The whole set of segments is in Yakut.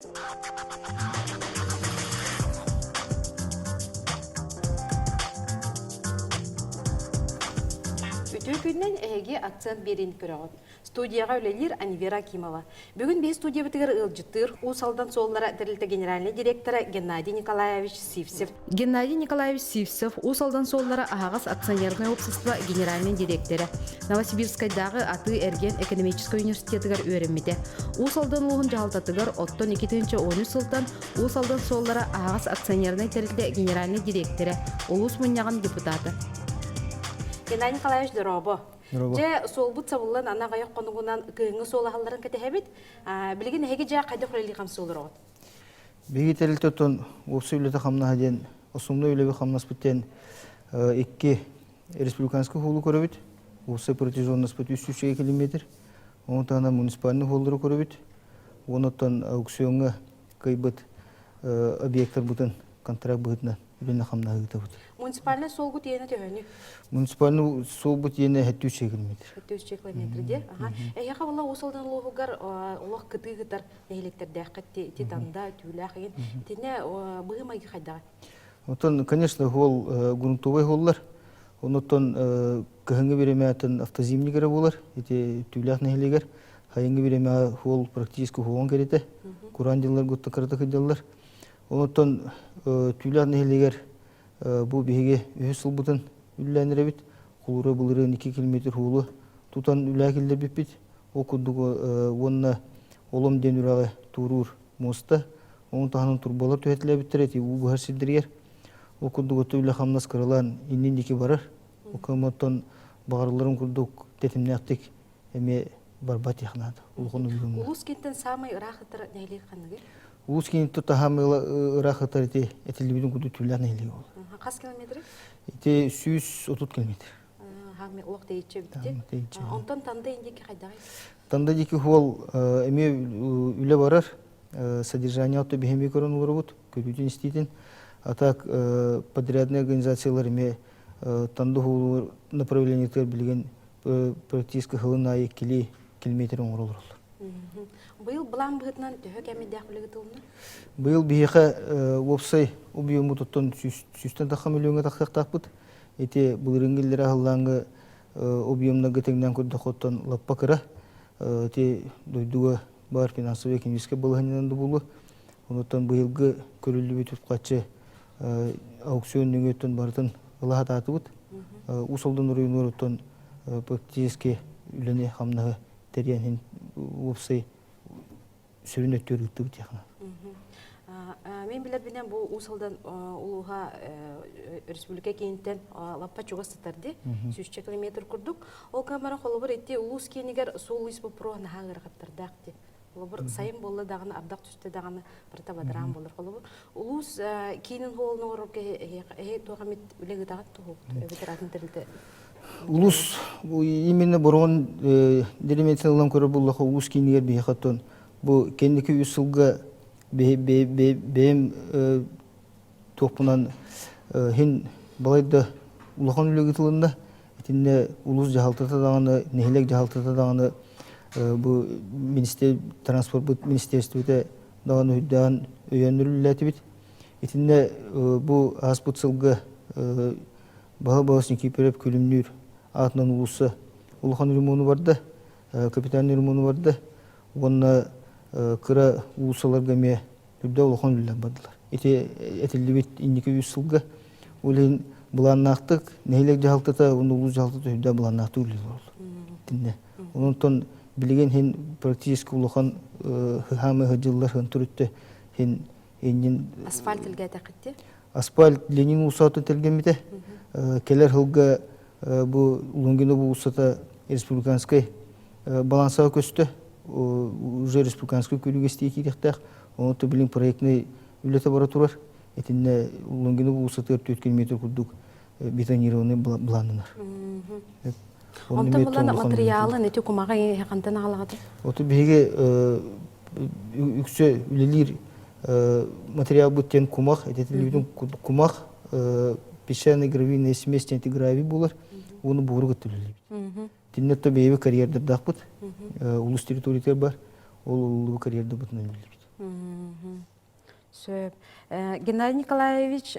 Үтүө күнүнэн эһиги акцент биэриини көрөҕүт. Студияҕа үлэлиир Анвера Акимова. Бүгүн биһи студиябытыгар ыалдьыттыыр Уус Алдан суоллара тэрилтэ генеральнай директора Геннадий Николаевич Сивцев. Геннадий Николаевич Сивцев Уус Алдан суоллара аһаҕас акционернай общество генеральнай дириэктэрэ, Новосибирскайдааҕы атыы-эргиэн экономическай университетыгар үөрэммитэ. Уус Алдан улууһун дьаһалтатыгар оттон 2013 сылтан Уус Алдан суоллара аһаҕас акционернай тэрилтэ генеральнай дириэктэрэ, улуус мунньаҕын депутата. Геннадий Николаевич, дорообо. Дьэ, суолбут сабыллан аны аҕыйах хонугунан кыһыҥҥы суол аһалларын кэтэһэбит. Билигин эһиги дьэ хайдах үлэлии-хамсыы олороҕут? Биһиги тэрилтэ оттон уопсай үлэтэ хамнаһа диэн, основной үлэбит хамнаспыт диэн икки республиканскай хуолу көрөбүт. Уопсай протяженностьпыт 300 километр. Ону таһынан муниципальный хуоллары көрөбүт. Онуттан аукциоҥҥа кыайбыт объекттарбытын контракт быһыытынан үлэни хамнаһы ыытабыт. Муниципальный суолгут иэнэ төһөнүй? Муниципальный суолбут иэнэ 700 километр. 700 километр дии. Аха. Эһиэхэ була Уус Алдан улууһугар олох кытыы кытар нэһилиэктэрдээххит ити Танда, Түүлээх игин. Итиннэ быһыы-майгы хайдаҕый? Оттон, конечно, хуол грунтовай хуоллар. Онуттан кыһыҥҥы бириэмэтин автозимник эрэ буолар. Ити Түүлээх нэһилиэгэр хайыҥҥы бириэмэ хуол практически хуоҕун кэритэ. Кураан дьылларга отто кырата кыдьаллар. Онуттан Түүлээх нэһилиэгэр бу биһиги үһүс сылбытын үллээн эрэбит. Холура былырыын 2 километр хуолу тутан үлээ киллэрбиппит. Ол курдук уонна Олом диэн үрэҕи туоруур муоста, ону таһынан турбалар түһэтилээбиттэрэ ити уу быһар сирдэригэр. Ол курдук оту үлэ-хамнас кыралаан иннин диэки барар. Оттон баҕарылларын курдук тэтимнээхтик эмиэ барбат диэх наада. Улахан үлүгүҥҥэ. Улуус киинтэн саамай ыраах ытар нэһилиэк ханныгый? Улуус киинтэн таһаамай ыраах ытар ити этиллибитин курдук түүлээх нэһилиэк ол. Хас километры? Ити 130 километр. Олох тэйиччи эбитти. Онтон Танда индики хайдаҕый? Танда диэки хуол эмиэ үлэ барар. Содержание отто биһэми көрөн олоробут, көрүүтүн истиитин. А так подрядные организациялар эмиэ Танда хуолугар направлениетыгар билигин практически хылын аайы кили километр оҥоро олороллор. Быйыл былаан быһыытынан төһө кэмийдээх үлэ ыытылынна? Быйыл биһиэхэ уопсай объеммутуттан сүүстэн тахха миллиоҥҥа тахсыахтаахпыт. Ити былырыыҥҥы иллэрэ аһыллааҥҥы объемнарга тэҥнээн көрдөххө оттон лаппа кыра. Ити дойдуга баар финансовай экономическай балаһыанньанан да буолуо. Онуттан быйылгы көрүллүбүт үп-харчы аукцион нөҥүөттэн барытын ыла сатаатыбыт. Уус Алдан оройуонугар оттон практически үлэни-хамнаһы тэрийэн уопсай сүрүн өттүгэр ыыттыбыт диэххэ Мин билэрбинэн бу Уус Алдан улууһа республика киинтэн лаппа чугас сытар дии, сүүсчэ километр курдук. Ол гынан холобур ити улуус киинигэр суол-иис боппуруоһа наһаа ыарахаттардаах дии. Холобур сайын буолла даҕаны, ардах түстэ даҕаны барыта бадараан буолар. Холобур улуус киинин хуолун оҥорорго эһи туох эмит үлэ ыытаҕыт туһук эбэтэр атын тэрилтэ Улус именно Бороҕон дэриэбинэтин ылан көрөр буоллахха улуус киинигэр биһиэхэ оттон бу кэнники үс сылга бэйэм туохпунан иһин балайда улахан үлэ ыытылынна. Итиннэ улуус дьаһалтата даҕаны, нэһилиэк дьаһалтата даҕаны бу министр транспорт министерствота даҕаны үрдээн өйөөн үлэлээтибит. Итиннэ бу ааспыт сылга Баһыл Балас Никифоров Күлүмнүүр аатынан уулусса улахан ремону барда, капитальный ремону барда уонна кыра уулуссаларга эмиэ үрдэ улахан үлэлэр бардылар. Ити этиллибит инники үс сылга ол иһин былааннаахтык нэһилиэк дьаһалтата уонна улуус дьаһалтата үрдэ былааннаахтык үлэлиир олороллор. Итиннэ. Онон билигин иһин практически улахан хаамыы сылдьыллар хын иһин иннин Асфальт илгээтэххитти? Асфальт Ленин уулуссатын тэлгэммитэ. Кэлэр сылга бу Лунгинов уулуссата республиканскай балансаҕа көстө. Уже республиканскай күлүгэ истии киириэхтээх. Онон билин проектный үлэтэ бара турар. Итиннэ Лунгинов уулуссатыгар 4 километр курдук бетонированный былааннанар. Онтон булан материалын ити кумаҕы хантан аҕалаҕытый? Оту биһиги үксэ үлэлиир материалбыт диэн кумах, этитиллибитин кумах, песчаный гравийная смесь диэн гравий буолар, уону буору кытта үлэлиибит. Тиннэ то бэйэбит карьердардаахпыт, улус территориятыгар бар, ол улуу карьердарбытынан үлэлиибит. Сөп. Геннадий Николаевич,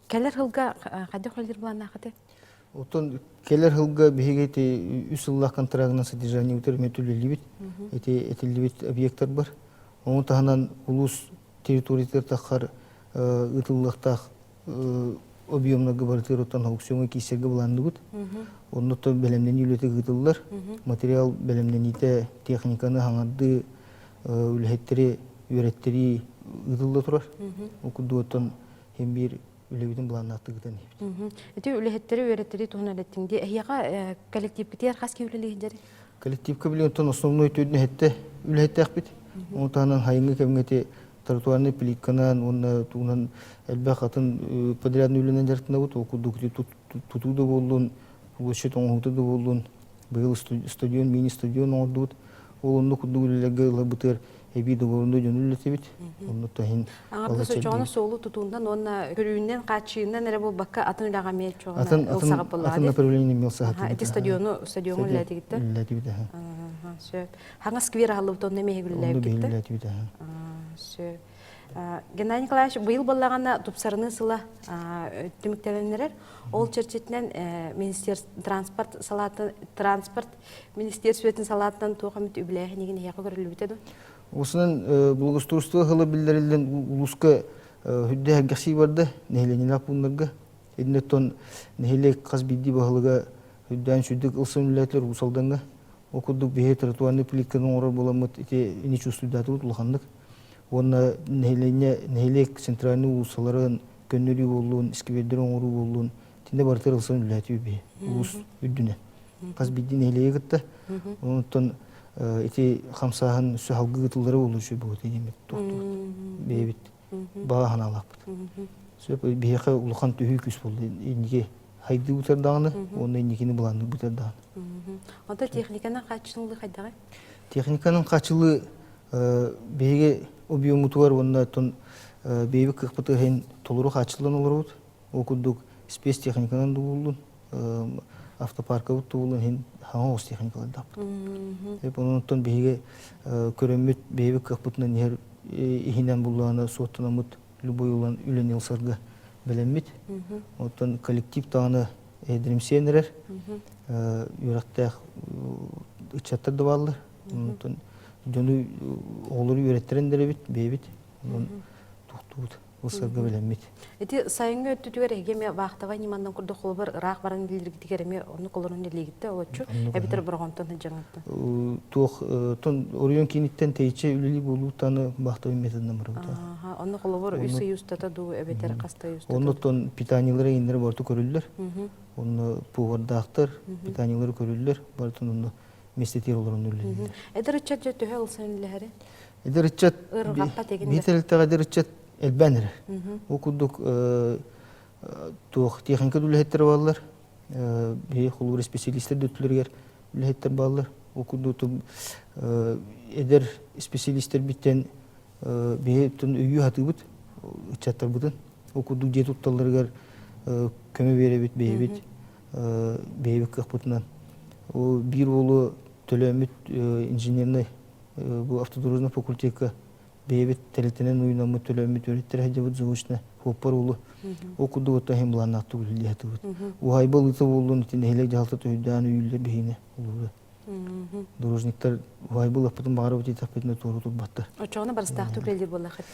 кэлэр сылга хайдах үлэлиир былааннааххытый? Оттон кэлэр сылга биһиги ити үс сыллаах контрагынан содержание утары эмиэ үлэлиибит. Ити этиллибит объектар бар. Ону таһынан улуус территориятыгар таххар ыытыллыахтаах объемнарга барытыгар оттон аукциоҥҥа киирсэргэ былаанныбыт. Оннуттан бэлэмнэнии үлэтэ ыытыллар. Материал бэлэмнэниитэ, техниканы хаҥардыы, үлэһиттэри үөрэттэрии ыытылла турар. Ол курдук оттон син биир үлэбитин былааннаахтык ыытан иһэбит. Ити үлэһиттэри үөрэттэрии туһунан эттиҥ дии. Эһиэхэ коллективпитигэр хас киһи үлэлиир Коллективка билигин оттон основной төрүн эһэтте үлэһиттээхпит. Ону таһынан хайыҥҥы кэмҥэ ити тротуарнай плитканан уонна тугунан элбэх атын подрядный үлэнэн дьарыктанабыт. Ол курдук тутуу да буоллун, площадь оҥоһуута да буоллун, быйыл стадион, мини-стадион оҥордубут. Ол оннук курдук үлэлэргэ ыларбытыгар эбии договорунай дьону үлэлэтибит. Онно таһын Аҥардас очоҕуна суолу тутуунан уонна көрүүнэн, хааччыйыынан эрэ буолбакка атын үлэҕэ эмиэ чоҕуна атын ылсаҕыт буоллаҕа атын направление эмиэ ылсаһатыбыт. Ити стадиону стадиоҥу үлэлэтигиттэр? Үлэлэтибит Сөп. Хаҥас сквер аһыллыбыт онно эмиэ үлэлээбиккиттэр? Онно үлэлэтибит Сөп. Геннадий Николаевич, быйыл буоллаҕына тупсарыныы сыла түмүктэнэн Ол чэрчитинэн министерство транспорт салаатын транспорт министерствотын салаатынан туох эмит үбүлээһин игин эһиэхэ көрүллүбүтэ дуо? Осунан благоустройство сыла биллэриллэн улууска үрдэ сэргэхсии барда нэһилиэнньэлээх пууннарга. Итиннэ нэһилиэк хас биирдии баһылыга үрдээн сүрдүк ылсан үлэлээтилэр Уус Алдаҥҥа. Ол курдук биһи тротуарный плитканы оҥорор буоламмыт ити ини чувствуйдаатыбыт улаханнык. Уонна нэһилиэнньэ нэһилиэк центральный уулуссаларын көннөрүү буоллун, искибиэрдэри оҥоруу буоллун, итиннэ барытыгар ылсан үлэлээтибит биһи улуус үрдүнэн. Хас биирдии нэһилиэги кытта. Онтон ити хамсааһын өссө салгыы ыытыллара буолуо үчүгэй буолуо диэммит тохтуубут. Бэйэбит баҕа санаалаахпыт. Сөп биһиэхэ улахан төһүү күүс буолла инники хайдыы бутар даҕаны уонна инникини былаанныы бутар даҕаны. Онто техниканан хааччыллыы хайдаҕый? Техниканан хааччыллыы биһиги объеммутугар уонна оттон бэйэбит кыахпытыгар иһин толору хааччыллан олоробут. Ол курдук спецтехниканан да буоллун, автопаркабыт да буоллун иһин хаҥа оҕус техникалардаахпыт. Онон биһиги көрөммүт бэйэбит кыахпытынан иһэр иһинэн буллаҕына суоттанаммыт любой улан үлэни ылсарга бэлэммит. Оттон коллектив даҕаны эдримсиэн эрэр үөрэхтээх ыччаттар да бааллар. Онтон дьону оҕолору үөрэттэрэн да эрэбит бэйэбит. Онон тохтуубут. Ылсарга бэлэммит. Ити сайыҥҥы өттүтүгэр эһиги эмиэ вахтовай ньыманнан курдук холобур ыраах баран үлэлииргитигэр эмиэ оннук олорон үлэлиигиттэ олоччу эбэтэр бороҕонтон сылдьаҥҥыттан? Туох тон оройуон кииниттэн тэйиччи үлэлии буолууттан вахтовый методынан барыбыта. Онно холобур үс ый устата дуу эбэтэр хаста ый устата? Оннуттан питаниелары иҥнэри барыта көрүллэр. Онно повардаахтар, питаниелары көрүллэр, барытын онно миэстэтигэр олорон үлэлииллэр. Эдэр ыччат дьэ төһө ылсан үлэлэһэри? Эдэр ыччат биир тэрилтэҕэ эдэр ыччат элбээн эрэр. Ол курдук туох техника үлэһиттэрэ бааллар, биһи холуур специалистер да өттүлэригэр үлэһиттэр бааллар. Ол курдук эдэр специалистэрбиттэн биһи өйүү сатыыбыт ыччаттарбытын. Ол курдук дьиэ тутталларыгар көмө биэрэбит бэйэбит бэйэбит кыахпытынан. Ол биир уолу төлөөммүт инженерный бу автодорожный факультекка бэйэбит тэрилтэнэн уйунаммыт төлөөммүт үөрэттэрэ сылдьабыт заочно хуоппар уолу ол курдук оттон иһин былааннаахтык үлэлии сатыыбыт. Уһаайба ылыыта буоллун ити нэһилиэк дьаһалтата өйдөөн өйүүллэр биһиини улуура. Дорожниктар уһаайба ылыахпытын баҕарабыт диэтэхпитинэ туора турбаттар. Оччоҕуна барыстаахтык үлэлиир буоллаххыт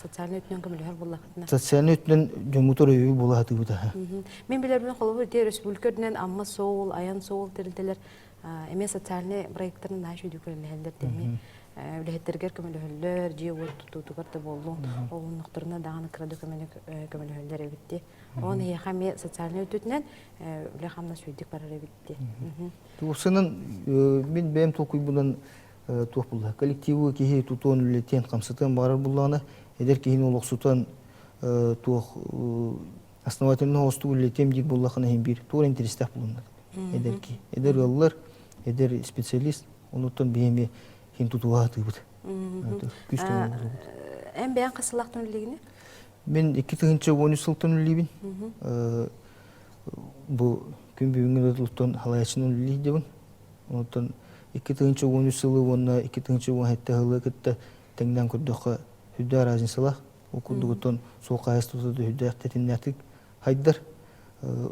социальнай өттүнэн көмөлөһөр буоллаххытына. Социальнай өттүнэн дьоммутугар өйөбүл буола сатыыбыт аһа. Мин билэрбин холобур ити өрөспүүбүлүкэ үрдүнэн Амма суол, Айан суол тэрилтэлэр эмиэ социальнай проекттарын наһаа үчүгэй үлэлэһэллэр эмиэ үлэһиттэригэр көмөлөһөллөр, дьиэ-уот тутуутугар да буоллун, оҕоннохторуна даҕаны кыра да көмөнү көмөлөһөллөр эбит дии. Онон эһиэхэ эмиэ социальнай өттүтүнэн үлэ-хамнас үчүгэйдик барар эбит дии. Туусынан мин бэйэм толкуйбунан туох булла коллективы киһи тутуон үлэтиэн хамсатыан баҕарар буллаҕына эдэр киһини олохсутан туох основательно оҕустук үлэтиэм диир буоллахына иһин биир туора интэриэстээх булунна эдэр киһи эдэр ыаллар эдэр специалист онуттан биһи эмиэ хин тутуһа сатыыбыт күүс эн бэйэҥ хас сыллаахтан үлэлиигиний мин 2013 сылтан үлэлиибин бу күн бүгүҥҥү дойдуттан халайааччынан үлэлии сылдьабын. Онтон 2013 сылы уонна 2017 сылы кытта тэҥнээн көрдөххө сүрдээх разницалаах. Ол курдук оттон суол хаһаайыстыбата да сүрдээх тэтимнээхтик хайдар.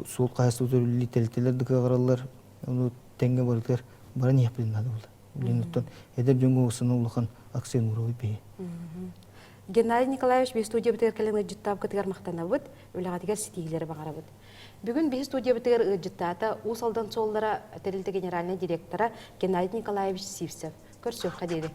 Суол хаһаайыстыбата үлэлии тэрилтэлэр да кыаҕыраллар. Ону тэҥҥэ барытыгар баран иһиэхпитин наада буолла. Билигин оттон эдэр дьоҥҥо уопсайынан улахан акцент уурабыт биһи. Геннадий Николаевич биһи студиябытыгар кэлэн ыалдьыттаабыккытыгар махтанабыт, үлэҕитигэр ситиһиилэри баҕарабыт. Бүгүн биһи студиябытыгар ыалдьыттаата Уус Алдан суоллара тэрилтэ генеральнай директора Геннадий Николаевич Сивцев. Көрсүөххэ диэри.